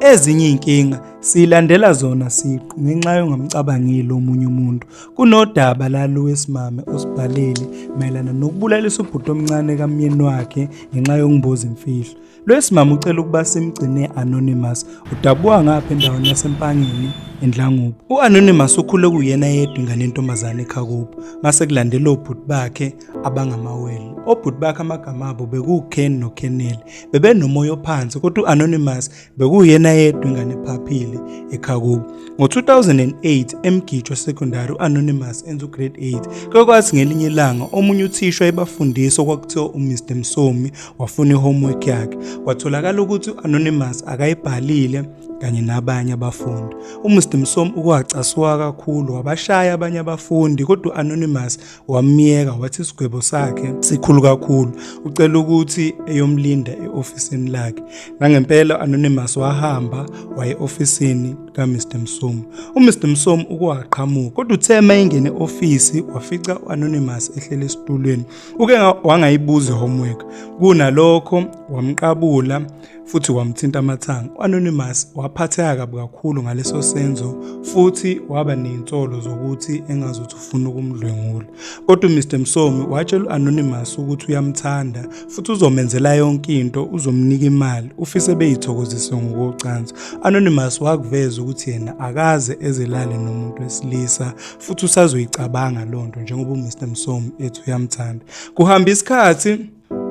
Ezinye iy'nkinga siyilandela zona siqu ngenxa yongamcabangeli omunye umuntu. Kunodaba lalo wesimame osibhalele mayelana nokubulalisa ubhuti omncane kamyeni wakhe ngenxa yokumbuza imfihlo. Lo wesimame ucela ukuba simgcine anonymous. Udabuka ngapha endaweni yaseMpangeni eNdlangubo. U-Anonymous ukhule kuyena yedwa ingane yentombazane ekhakubo. Mase kulandela obhuti bakhe abangamawele. Obhuti bakhe amagama abo bekuwuKen noKenel. Bebenomoya ophansi kodwa u-Anonymous bekuyena yedwa ingane ephaphile ekhakubo. Ngo-2008 eMgitshwa Secondary u-Anonymous enza uGrade 8. Kuke kwathi ngelinye ilanga omunye uthisha ebafundisa okwakuthiwa uMr Msomi wafuna i-homework yakhe. Kwatholakala ukuthi u-Anonymous akayibhalile kanye nabanye abafundi. UMr Msomi ukwacasuka kakhulu wabashaya abanye abafundi kodwa u-Anonymous wamyeka wathi isigwebo sakhe sikhulu kakhulu, ucela ukuthi eyomlinda e-ofisini lakhe. Nangempela Anonymous wahamba waye e-ofisini kaMr Msomi. UMr Msomi ukwaqhamuka kodwa uthe uma engene e-ofisi wafica u-Anonymous ehleli esitulweni. Uke wangayibuza i-homework, kunalokho wamqabula futhi wamthinta amathanga. U-Anonymous waphatheka kabi kakhulu ngaleso senzo futhi waba nezinsolo zokuthi engazuthi ufuna ukumdlwengula. Kodwa uMr Msomi watshela u-Anonymous ukuthi uyamthanda futhi uzomenzela yonke into, uzomnika imali, ufise beyithokozise ngokocansi. Anonymous wakuveza ukuthi yena akaze ezelale nomuntu wesilisa futhi usazoyicabanga lonto njengoba uMr Msomi ethi uyamthanda. Kuhamba isikhathi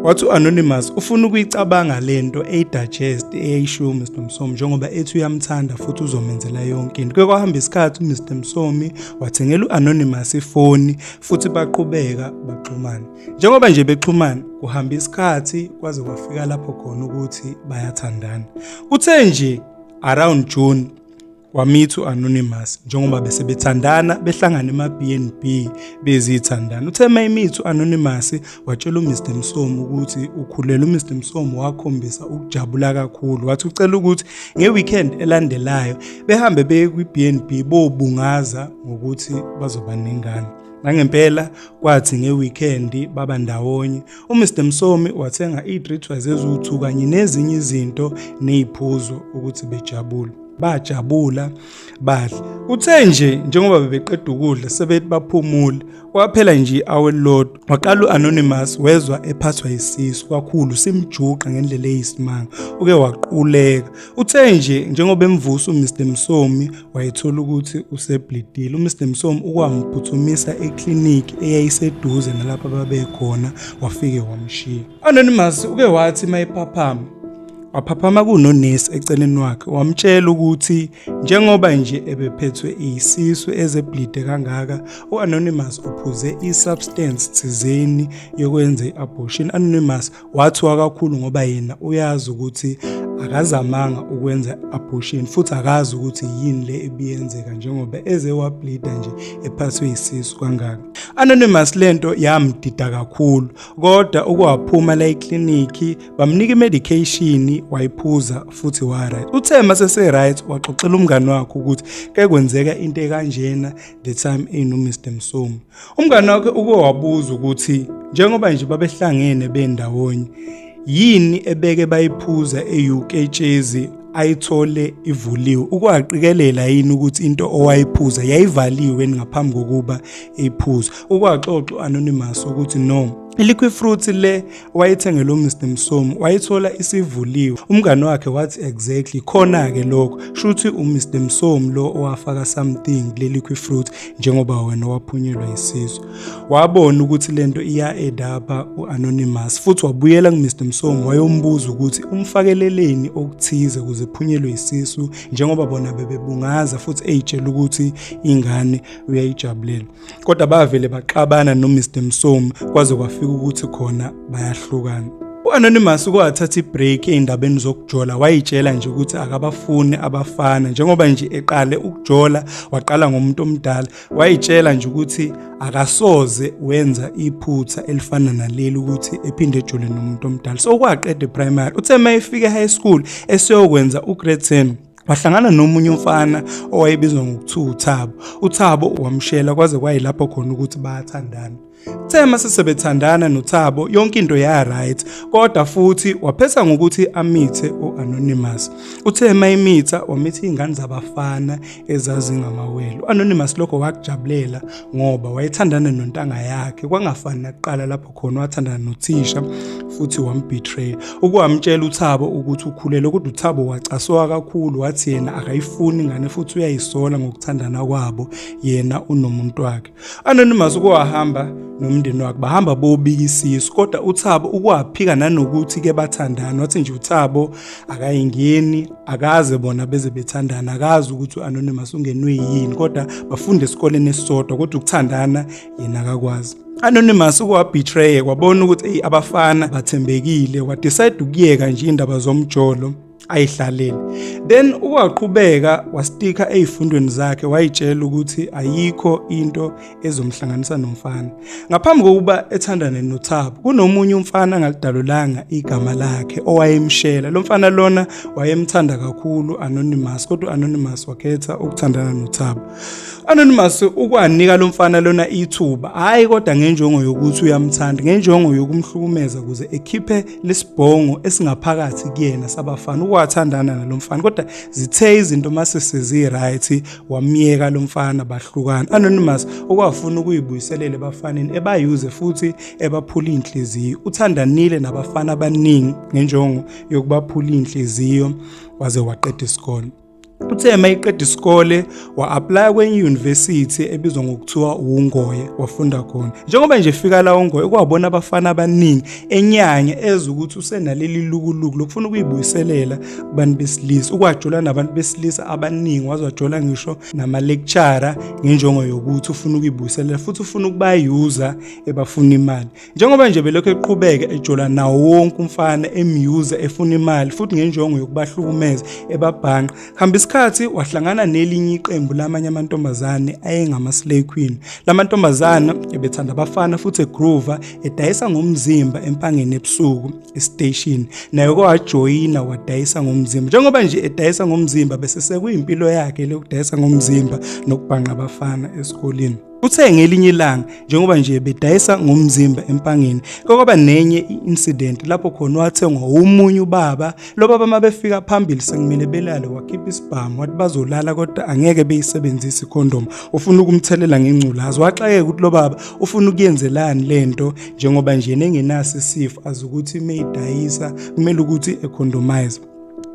wathi u-Anonymous ufuna ukuyicabanga lento eyidigest eyayishiwo uMr Msomi njengoba ethi uyamthanda futhi uzomenzela yonke into. Kuke kwahamba isikhathi uMr Msomi wathengela u-Anonymous ifoni futhi baqhubeka baxhumana. Njengoba nje bexhumana kuhamba isikhathi kwaze kwafika lapho khona ukuthi bayathandana. Kuthe nje around June wamitha u-Anonymous njengoba bese bethandana behlangana ema-B&B bezithandana. Uthe uma emitha u-Anonymous watshela uMr Msomi ukuthi ukhulelwe. UMr Msomi wakhombisa ukujabula kakhulu, wathi ucela ukuthi nge-weekend elandelayo behambe beye kwi-B&B bobungaza ngokuthi bazoba nengane. Nangempela kwathi nge-weekend baba ndawonye. UMr Msomi wathenga iy'dritwa zezuthu kanye nezinye izinto ney'phuzo ukuthi bejabule. Bajabula badla. Kuthe nje njengoba bebeqeda ukudla sebethi baphumule, kwaphela nje i-hour elilodwa. Waqala u-Anonymous wezwa ephathwa yisisu kakhulu simjuqa ngendlela eyisimanga. Uke waquleka. Uthe nje njengoba emvusa uMr Msomi wayethola ukuthi useblidile. UMr Msomi ukwamuphuthumisa ekliniki eyayiseduze nalapho ababekhona wafike wamshiya. Anonymous uke wathi mayephaphama waphaphama kunonesi eceleni wakhe wamtshela ukuthi njengoba nje ebephethwe isisu ezeblide kangaka u-Anonymous uphuze i-substance thizeni yokwenza i-abortion. Anonymous wathuka kakhulu ngoba yena uyazi ukuthi akazamanga ukwenza abortion futhi akazi ukuthi yini le ebiyenzeka njengoba eze wableeda nje ephathwe isisu kangaka. Anonymous lento yamdida kakhulu kodwa ukwaphuma la eklinikhi bamnika imedication wayiphuza futhi wa right. Uthe mase right waxoxela umngani wakhe ukuthi ke kwenzeka into ekanjena the time eno Mr Msomi. Umngani wakhe uke wabuza ukuthi njengoba nje babehlangene bendawonye yini ebeke bayiphuza eyuketshezi ayithole ivuliwe, ukwaqikelela yini ukuthi into owayiphuza yayivaliwe ngaphambi kokuba iphuze. Ukwaxoxa u-Anonymous ukuthi no, i-liquid fruit le wayethengele uMr Msomi wayithola isivuliwe. Umngani wakhe wathi exactly khona-ke lokho, shuthi uMr Msomi lo owafaka something kule liquid fruit njengoba wena waphunyelwa isisu. Wabona ukuthi lento iya-add up u-Anonymous futhi wabuyela kuMr Msomi wayombuza ukuthi umfakeleleni okuthize ukuze ephunyelwe isisu njengoba bona bebebungaza futhi eyitshela ukuthi ingane uyayijabulela. Kodwa bavele baxabana noMr Msomi kwaze kwafika ukuthi khona bayahlukana. U-Anonymous kwathatha ibreak ey'ndabeni zokujola, wayitshela nje ukuthi akabafuni abafana njengoba nje eqale ukujola waqala ngomuntu omdala. Wayitshela nje ukuthi akasoze wenza iphutha elifana naleli ukuthi ephinde ejole nomuntu omdala. So kwaqeda eprimary, uthe uma efika e-high school eseyokwenza ugrade 10 wahlangana nomunye umfana owayebizwa ngokuthiwa uThabo. uThabo wamshela kwaze kwayilapho khona ukuthi bayathandana. Kuthe mase sebethandana noThabo yonke into ya right, kodwa futhi waphetha ngokuthi amithe uAnonymous. Uthe mayimitha wamitha izingane zabafana ezazingamawele. UAnonymous lokho wakujabulela ngoba wayethandana nontanga yakhe, kwangafani nakuqala lapho khona wathandana nothisha futhi wambetray. Ukwamtshela uThabo ukuthi ukhulelwe, kodwa uThabo wacasuka kakhulu wathi yena akayifuni ingane futhi uyayisola ngokuthandana kwabo yena unomuntu wakhe. Anonymous ukwahamba nomndeni wakhe bahamba bobika isisu, kodwa uThabo ukwaphika nanokuthi ke bathandana, wathi nje uThabo akayingeni, akaze bona beze bethandana, akazi ukuthi uAnonymous ungenwe yini, kodwa bafunda esikoleni esisodwa, kodwa ukuthandana yena akakwazi. Anonymous ukwabetray, kwabona ukuthi hey abafana bathembekile, wadecide ukuyeka nje indaba zomjolo ayihlalele. Then ukwaqhubeka wastika ezifundweni zakhe, wayitshela ukuthi ayikho into ezomhlanganisa nomfana. Ngaphambi kokuba ethandane noThabo, kunomunye umfana angalidalulanga igama lakhe owayemshela. Lo mfana lona wayemthanda kakhulu Anonymous, kodwa Anonymous wakhetha ukuthandana noThabo. Anonymous ukwanika lo mfana lona ithuba, hhayi kodwa ngenjongo yokuthi uyamthanda, ngenjongo yokumhlukumeza ukuze ekhiphe lesibhongo esingaphakathi kuyena sabafana. Ukwathandana nalo mfana, kodwa zithe izinto mase sezi-right wamyeka lo mfana, bahlukana. Anonymous okwafuna ukuyibuyiselela ebafaneni, ebayuze futhi ebaphula inhliziyo. Uthandanile nabafana abaningi ngenjongo yokubaphula inhliziyo waze waqeda isikole. Uthe mayiqeda isikole wa-aplaya kwenye university ebizwa ngokuthiwa uNgoye, wafunda khona. Njengoba nje efika la uNgoye kwabona abafana abaningi enyanya ezwa ukuthi usenaleli lukuluku lokufuna ukuyibuyiselela kubantu besilisa. Ukwajola nabantu besilisa abaningi, waze wajola ngisho nama-lecturer ngenjongo yokuthi ufuna ukuyibuyiselela futhi ufuna ukubayuza ebafuna imali. Njengoba nje belokhu eqhubeka ejola nawo wonke umfana emyuza efuna imali futhi ngenjongo yokubahlukumeza ebabhanqa. Hamba isikhathi wahlangana nelinye iqembu lamanye amantombazane ayengama-slay queen. Lamantombazane ebethanda abafana futhi egroova edayisa ngomzimba empangeni ebusuku estation. Naye kwajoyina wadayisa ngomzimba. Njengoba nje edayisa ngomzimba bese sekuyimpilo yakhe lokudayisa ngomzimba nokubhanqa abafana esikoleni. Uthe ngelinye ilanga njengoba nje bedayisa ngomzimba empangeni kwaba nenye i-incident lapho khona wathengwa umunye ubaba. Lo baba uma befika phambili sekumele belale wakhipha isibhamu wathi bazolala kodwa angeke beyisebenzise ikhondomu, ufuna ukumthelela ngengculazi. Waxakeka ukuthi lo baba ufuna ukuyenzelani lento njengoba nje nengenaso isifo azi ukuthi meyidayisa kumele ukuthi econdomize.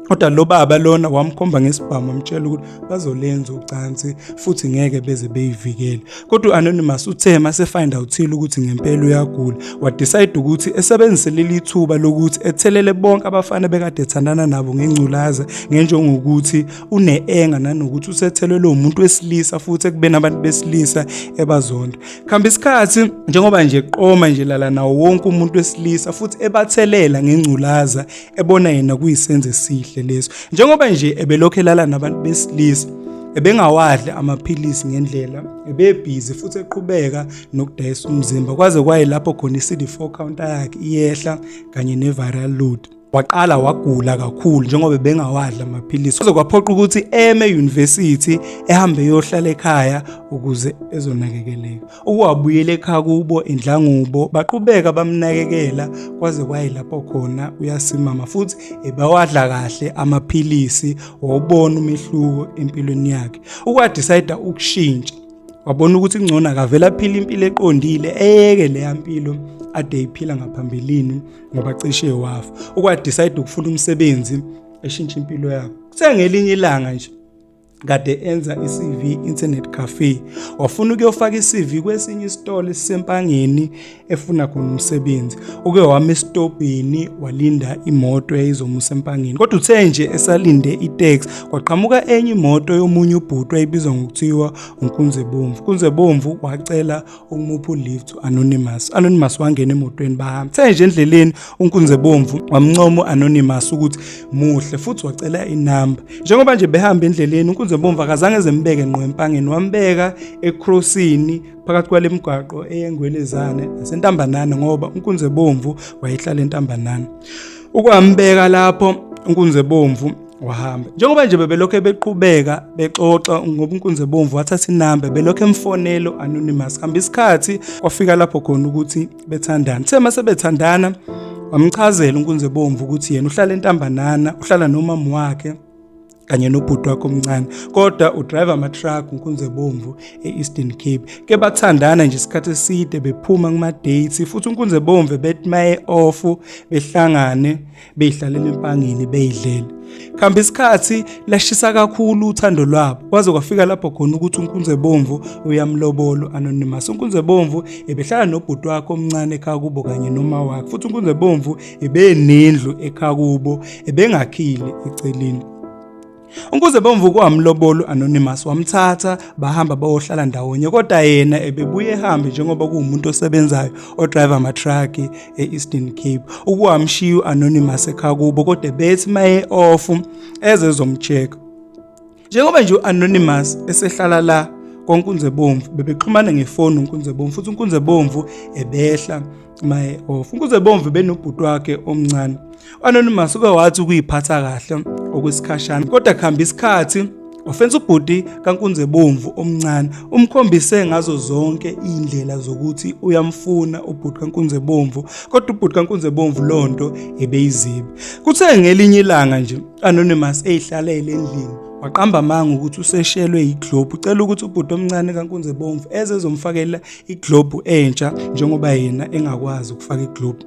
Kodwa lo baba lona wamkhomba ngesibhamu wamtshela ukuthi bazolenza ucansi futhi ngeke beze beyivikele. Kodwa u-Anonymous uthe mase find out-ile ukuthi ngempela uyagula, wadecide ukuthi esebenzise leli thuba lokuthi ethelele bonke abafana bekade ethandana nabo ngengculaza ngenjongo ukuthi une-enga nanokuthi usethelelwe umuntu wesilisa futhi ekubeni abantu besilisa ebazonda. Khamba isikhathi njengoba nje qoma nje lala nawo wonke umuntu wesilisa futhi ebathelela ngengculaza ebona yena kuyisenzo esihle leso. Njengoba nje ebelokhu elala nabantu besilisa, ebengawadli amaphilisi ngendlela, ebebhizi futhi eqhubeka nokudayisa umzimba kwaze kwaye lapho khona i-CD4 counter yakhe iyehla kanye ne-viral load. Waqala wagula kakhulu njengoba bengawadli amaphilisi, kwaze kwaphoqa ukuthi eme e-university ehambe eyohlala ekhaya ukuze ezonakekeleka. Ukwabuyela ekhaya kubo eNdlangubo, baqhubeka bamnakekela kwaze kwayilapho khona uyasimama futhi ebawadla kahle amaphilisi, wawubona umehluko empilweni yakhe. Ukwadecide ukushintsha, wabona ukuthi kungcono akavele aphile impilo eqondile, eyeke leya mpilo ade eyiphila ngaphambilini ngoba cishe wafa. Ukwadecide ukufuna umsebenzi eshintsha impilo yakhe. Kuthe ngelinye ilanga nje kade enza i-CV internet cafe, wafuna ukuyofaka i-CV kwesinye isitolo esisempangeni efuna khona umsebenzi. Uke wama esitobhini walinda imoto eyayizomusa empangeni, kodwa uthe nje esalinde itaxi kwaqhamuka enye imoto yomunye ubhuti wayibizwa ngokuthiwa uNkunzebomvu. Nkunzebomvu wacela ukumupha ulift Anonymous. Anonymous wangena emotweni bahamba. Uthe nje endleleni uNkunzebomvu wamncoma uAnonymous ukuthi muhle futhi wacela inamba. Njengoba nje behamba endleleni uNkunzebomvu akazange ezembeke ngqo empangeni, wambeka ecrossini phakathi kwale migwaqo eyengwelezane nasentambanana ngoba uNkunzebomvu wayehlala entambanana. Ukwambeka lapho uNkunzebomvu Wahamba. Njengoba nje bebelokhu beqhubeka bexoxa ngoba uNkunzi Ebomvu wathatha inamba belokhu emfonela u-Anonymous. Hamba isikhathi kwafika lapho khona ukuthi bethandana. Kuthe mase bethandana wamchazela uNkunzi Ebomvu ukuthi yena uhlala eNtambanana, uhlala nomama wakhe kanye nobhuti wakhe omncane, kodwa udrive ama-truck uNkunzi Ebomvu e-Eastern Cape. Ke bathandana nje isikhathi eside bephuma kuma-dates, futhi uNkunzi Ebomvu bethi maye off behlangane beyihlalela empangeni beyidlela. Khamba isikhathi lashisa kakhulu uthando lwabo, kwaze kwafika lapho khona ukuthi uNkunzi Ebomvu uyamlobola u-Anonymous. UNkunzi Ebomvu ebehlala nobhuti wakhe omncane ekhaya kubo kanye noma wakhe, futhi uNkunzi Ebomvu ebenendlu ekhaya kubo ebengakhile eceleni. UNkunzi Ebomvu kwamlobola u-Anonymous, wamthatha bahamba bayohlala ndawonye, kodwa yena ebebuye ehambe njengoba kuwumuntu osebenzayo odrive ama-truck e-Eastern Cape. Ukuwamshiya u-Anonymous ekhaya kubo, kodwa bethi maye off eze ezomcheck. Njengoba nje u-Anonymous esehlala la kwaNkunzi Ebomvu, bebexhumana ngefoni uNkunzi Ebomvu, futhi uNkunzi Ebomvu ebehla maye off. UNkunzi Ebomvu benobhuti wakhe omncane. U-Anonymous uke wathi ukuyiphatha kahle okwesikhashana, kodwa kuhamba isikhathi wafensa ubhuti kaNkunzi Ebomvu omncane, umkhombise ngazo zonke iy'ndlela zokuthi uyamfuna ubhuti kaNkunzi Ebomvu, kodwa ubhuti kaNkunzi Ebomvu lonto ebeyizibe. Kuthe ngelinye ilanga nje Anonymous eyihlalele endlini waqamba amanga ukuthi useshelwe yiglobe, ucela ukuthi ubhuti omncane kaNkunzi Ebomvu eze ezomfakela iglobe entsha njengoba yena engakwazi ukufaka iglobe.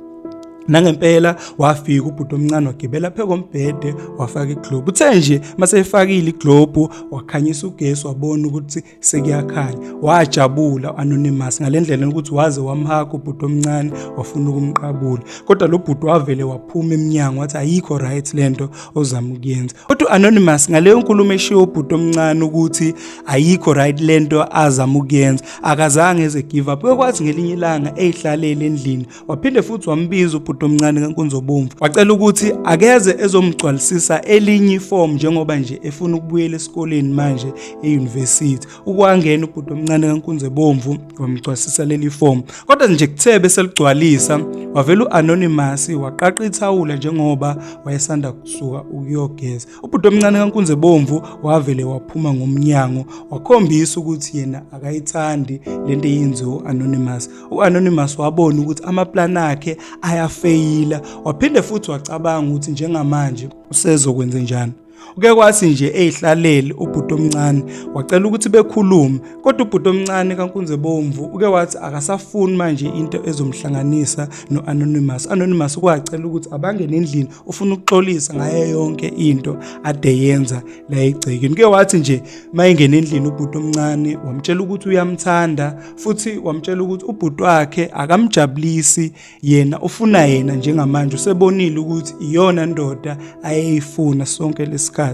Nangempela wafika ubhuti omncane wagibela phezu kombhede wafaka iglobe. Uthe nje maseyifakile iglobe wakhanyisa ugesi wabona ukuthi sekuyakhanya. Wajabula u-Anonymous ngale ndlela ukuthi waze wamhaka ubhuti omncane wafuna ukumqabula. Kodwa lo bhuti wavele waphuma emnyango wathi ayikho right lento ozama ukuyenza. Kodwa u-Anonymous ngaleyo nkulumo eshiwo ubhuti omncane ukuthi ayikho right lento azama ukuyenza, akazange eze give up. Kwakwathi ngelinye ilanga eyihlalele endlini waphinde futhi wambiza ubhuti omncane kaNkunzi Obomvu, wacela ukuthi akeze ezomgcwalisisa elinye iform njengoba nje efuna ukubuyela esikoleni manje e-university. Ukwangena ubhuti omncane kaNkunzi Ebomvu wamgcwalisisa leli form, kodwa nje kuthe beseligcwalisa wavela u-Anonymous waqaqa ithawula njengoba wayesanda kusuka ukuyogeza. Ubhuti omncane kaNkunzi Ebomvu wavele waphuma ngomnyango wakhombisa ukuthi yena akayithandi lento eyenziwe u-Anonymous. U-Anonymous wabona ukuthi amaplani akhe ayafeyila, waphinde futhi wacabanga ukuthi njengamanje usezokwenze njani. Uke kwathi nje eyihlalele ubhuti omncane wacela ukuthi bekhulume, kodwa ubhuti omncane kaNkunzi Ebomvu uke wathi akasafuni manje into ezomhlanganisa no-Anonymous. Anonymous kwacela ukuthi abangene endlini, ufuna ukuxolisa ngayo yonke into ade yenza la egcekeni. Kuye wathi nje mayengena endlini ubhuti omncane wamtshela ukuthi uyamthanda, futhi wamtshela ukuthi ubhuti wakhe akamjabulisi yena, ufuna yena njengamanje, usebonile ukuthi iyona ndoda ayeyifuna sonke lesikhathi.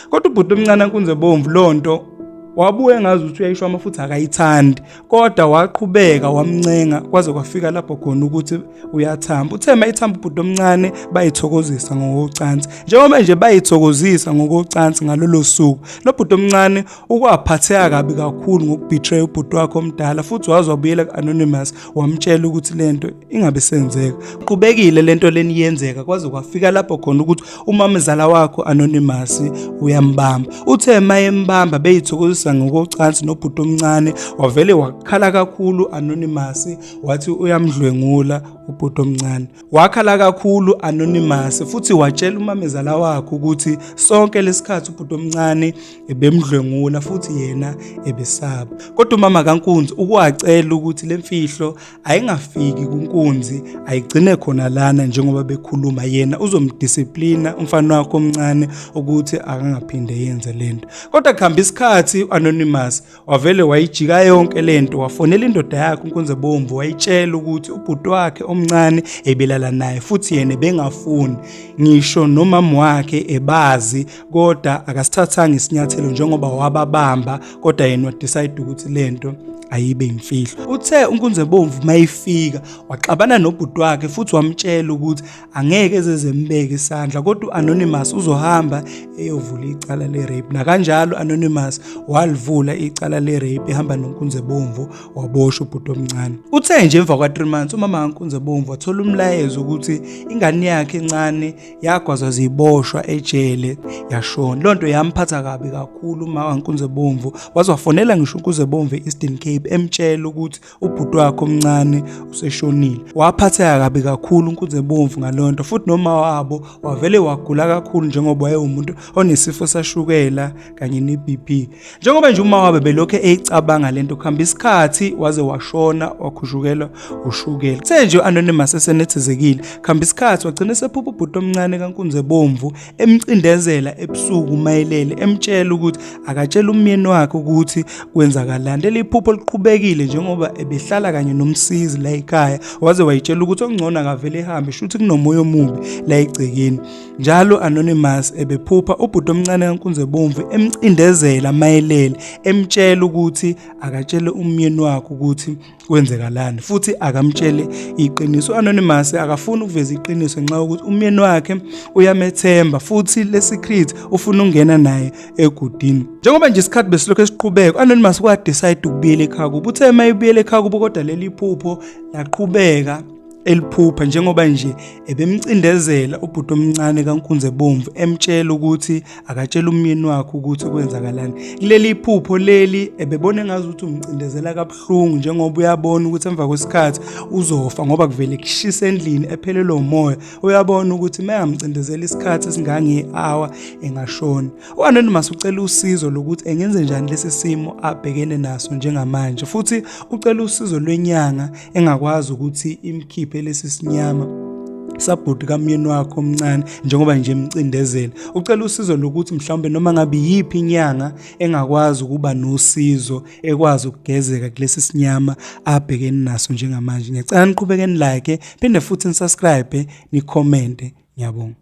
Kodwa ubhuti omncane kaNkunzi Ebomvu lonto wabuye ngazi ukuthi uyayishwama futhi akayithandi, kodwa waqhubeka wamncenga kwaze kwafika lapho khona ukuthi uyathamba. Uthe mayithamba ubhuti omncane bayithokozisa ngokocansi. Njengoba nje bayithokozisa ngokocansi ngalolo suku, lo bhuti omncane ukwaphatheka kabi kakhulu ngokubetray ubhuti wakhe omdala, futhi waze wabuyela ku-Anonymous wamtshela ukuthi lento ingabe senzeka. Qhubekile lento leni yenzeka kwaze kwafika lapho khona ukuthi umamezala wakho Anonymous uyambamba. Uthe mayembamba beyithokozisa ngokocansi nobhuti omncane, wavele wakhala kakhulu Anonymous wathi uyamdlwengula ubhuti omncane. Wakhala kakhulu Anonymous futhi watshela umamezala wakhe ukuthi sonke lesikhathi ubhuti omncane ebemdlwengula futhi yena ebesaba. Kodwa umama kaNkunzi ukwacela ukuthi lemfihlo ayingafiki kuNkunzi, ayigcine khona lana njengoba bekhuluma, yena uzomdisiplina umfana wakhe omncane ukuthi akangaphinde yenze lento. Kodwa kuhamba isikhathi u-Anonymous wavele wayijika yonke lento, wafonela indoda yakhe uNkunzi Ebomvu wayitshela ukuthi ubhuti wakhe omncane ebelala naye futhi yena ebengafuni ngisho nomama wakhe ebazi, kodwa akasithathanga isinyathelo njengoba wababamba, kodwa yena wadecide ukuthi lento ayibe imfihlo. Uthe uNkunzi Ebomvu mayifika waxabana nobhuti wakhe futhi wamtshela ukuthi angeke ezezembeke isandla, kodwa u-Anonymous uzohamba eyovula icala le-rape. Nakanjalo Anonymous walivula icala le-rape ehamba noNkunzi Ebomvu, waboshwa ubhuti omncane. Uthe Kuthe nje emva kwa-3 months umama kaNkunzebomvu wathola umlayezo ukuthi ingane yakhe encane yagwazwa ziboshwa ejele yashona. Loo nto yamphatha kabi kakhulu uma kaNkunzebomvu, waze wafonela ngisho uNkunzebomvu e-Eastern Cape emtshela ukuthi ubhuti wakhe omncane useshonile. Waphatheka kabi kakhulu uNkunzebomvu ngaleyo nto, futhi noma wabo wavele wagula kakhulu njengoba wayewumuntu onesifo sashukela kanye ne-BP. Njengoba nje uma wabe belokhu eyicabanga lento, kuhamba isikhathi waze washona, wakhushukelwa ushukela. Kuthe nje u-Anonymous esenethezekile, kuhamba isikhathi wagcina esephupha ubhuti omncane kaNkunzebomvu emcindezela ebusuku mayelele, emtshela ukuthi akatshele umyeni wakhe ukuthi kwenzakalani. Leli phupho liqhubekile njengoba ebehlala kanye nomsizi la ekhaya, waze wayitshela ukuthi okungcono akavele ehambe, shuthi kunomoya omubi la egcekeni. Njalo Anonymous ebephupha ubhuti omncane kaNkunzebomvu emcindezela mayelele, emtshela ukuthi akatshele umyeni wakhe ukuthi kwenzekalani futhi akamtshele iqiniso. Anonymous akafuni ukuveza iqiniso ngenxa yokuthi umyeni wakhe uyamethemba futhi le secret ufuna ukungena naye egudini. Njengoba nje isikhathi besilokhu esiqhubeka, Anonymous wa-decide ukubuyela ekhaya kubo. Uthe uma ebuyela ekhaya kubo kodwa leli phupho laqhubeka eliphupha njengoba nje ebemcindezela ubhuti omncane kaNkunzebomvu emtshela ukuthi akatshela umyeni wakhe ukuthi kwenzakalani. Kuleli phupho leli ebebona engazuthi umcindezela kabuhlungu njengoba uyabona ukuthi emva kwesikhathi uzofa ngoba kuvele kushisa endlini ephelelwe umoya. Uyabona ukuthi uma engamcindezela isikhathi esingange-hour engashona. U-Anonymous ucela usizo lokuthi engenze njani lesi simo abhekene naso njengamanje, futhi ucela usizo lwenyanga engakwazi ukuthi imkhiphe lesi sinyama sabhuti kamyeni wakhe omncane njengoba nje emcindezela. Ucela usizo lokuthi mhlawumbe noma ngabe iyiphi inyanga engakwazi ukuba nosizo ekwazi ukugezeka kulesi sinyama abhekene naso njengamanje. Ngiyacela niqhubeke ni-like, phinde futhi ni-subscribe, ni-comment. Ngiyabonga.